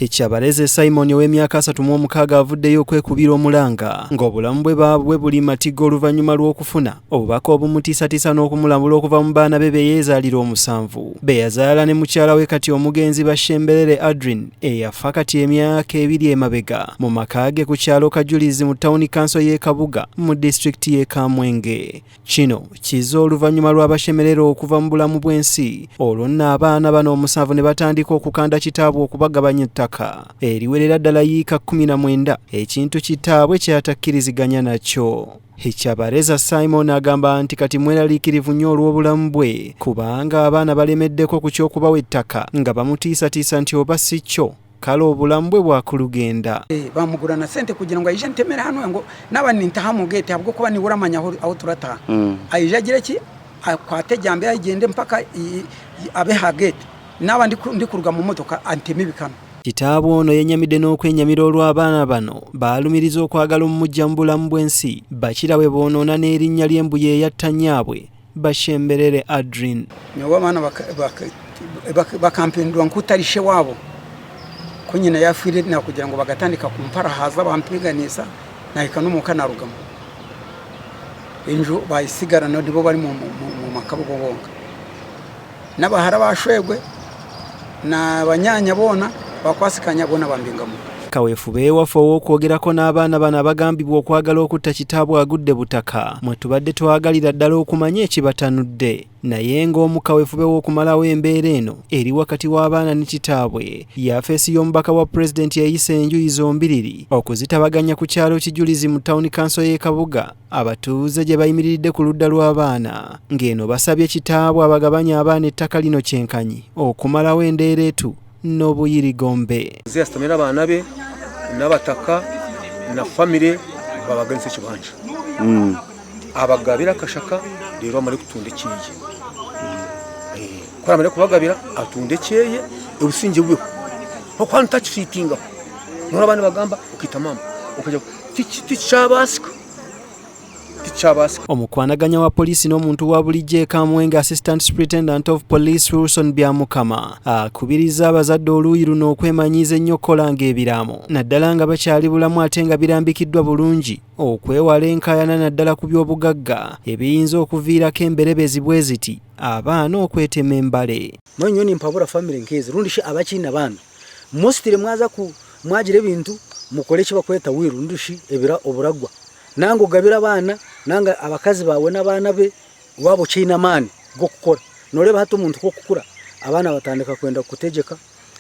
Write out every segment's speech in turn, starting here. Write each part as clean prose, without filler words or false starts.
Kyabaleze Simon ow'emyaka 36 avuddeyo okwekubira omulanga ng'obulamu bwe baabwe buli matigga oluvannyuma lw'okufuna obubaka obumutiisatiisa n'okumulambula okuva mu baana be be yeezaalira omusanvu be yazaala ne mukyala we kati omugenzi Bashemberere Adrin eyafa kati emyaka 2 emabega mu maka ge ku kyalo Kajulizi mu tawuni kanso y'e Kabuga mu disitulikiti y'e Kamwenge. Kino kiza oluvannyuma lw'abashemerera okuva mu bulamu bw'ensi olwo nno abaana bano omusanvu ne batandika okukanda kitaabwe okubagabanya ettaka eriwerera ddala yiika 19 ekintu kitaabwe kyatakkiriziganya nakyo. Hikyabareza Simon agamba nti kati mweraliikirivu nnyo olw'obulamu bwe kubanga abaana balemeddeko ku ky'okubawa ettaka nga bamutiisatiisa nti oba si kyo kale obulamu bwe bwakulugenda. Bamugura na sente kugira ngo aije antemere hano ngo naba nintaha mu gate ahabw'okuba niwe uramanya aho turataha. Aije agire ki akwate ejambiya agende mpaka abe ha gate naba ndikuruga mu motoka anteme ebikanu. Kitaabwe ono yennyamidde n'okwennyamira olw'abaana bano baalumiriza okwagala omumujja mu bulamu bw'ensi bakira bwe boonoona n'erinnya ly'embuye eyatta nnyaabwe Bashemberere Adrin. Nyowe abaana bakampindura nk'utari ishe waabo ku nyina yaafiire nakugira ngu bagatandika kumparahaza bampiiganiisa nahika n'omuka narugamu. Enju baayisigarana nibo bari omu maka bo bonka. N'abahara ba shwegwe na banyaanya boona bakwasikanya boona bambingamu. Kaweefube waffe ow'okwogerako n'abaana bano abagambibwa okwagala okutta kitaabwe agudde butaka mwe tubadde twagalira ddala okumanya ekibatanudde naye ng'omu kaweefube w'okumalawo embeera eno eri wakati w'abaana ne kitaabwe yafeesi y'omubaka wa pulezidenti eyise enjuyi zombiriri okuzitabaganya ku kyalo Kijulizi mu tawuni kanso y'e Kabuga abatuuze gye bayimiridde ku ludda lw'abaana ng'eno basabye kitaabwe abagabanya abaana ettaka lino kyenkanyi okumalawo endeereetu n'obuyirigombe. Mzee asitamye n'abaana be n'abataka na famire babaganisa ekibanja abagabira akashaka rero amare kutunda ekyeye ku aramara kubagabira atunda ekyeye obusinge bubeho ahabw'okuba nitakifiitingaho nohurira abandi bagamba okaita maama okagira tikikyabaasika. Omukwanaganya wa poliisi n'omuntu wa bulijjo e Kamwenge Assistant Superintendent of Police Wilson Byamukama akubiriza abazadde oluuyi luno okwemanyiiza ennyo okukolanga ebiraamo naddala nga bakyali bulamu ate nga birambikiddwa bulungi okwewala enkaayana naddala ku by'obugagga ebiyinza okuviirako emberebezi bwe ziti abaana okwetema embale. Mbwenu nyowe nimpabura famire nk'ezi rundi shi abakiine abaana mostly mwaza ku mwagira ebintu mukore eki bakweta will rundi shi ebira oburagwa nanga ogabire abaana nanga abakazi baawe n'abaana be waaba okyaine amaani g'okukora. Nooreeba hati omuntu ku okukura abaana batandika kwenda kukutegyeka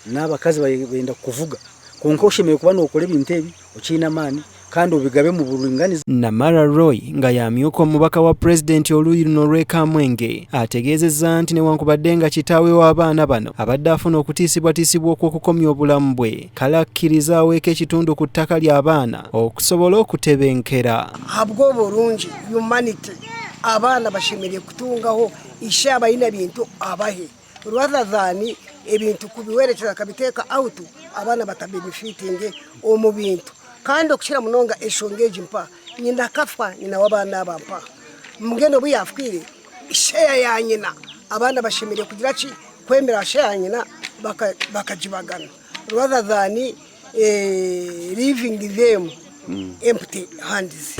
n'abakazi benda kukuvuga kwonka oshemereire kuba nookora ebintu ebi okyaine amaani kandi obigabe omu buringaniza. Namara Roy nga y'amyuka omubaka wa pulezidenti oluuyi luno olw'e Kamwenge ategeezezza nti newankubadde nga kitaawe w'abaana bano abadde afuna okutiisibwatiisibwa okw'okukomya obulamu bwe kale akkiriza aweeko ekitundu ku ttaka ly'abaana okusobola okutebenkera. Ahabw'oburungi, humanity, abaana bashemereire kutungaho ishe abaine ebintu abahe rather than ebintu kubiwerekyeza akabiteeka out abaana batabenefitinge omu bintu kandi okukira munonga enshonga egi mpa nyina akafa nyina w'abaana aba mpa mbwenu obu yafiire share ya nyina abaana bashemereire kugira ki kwemera share ya nyina bakagibagana rather than leaving them empty hands.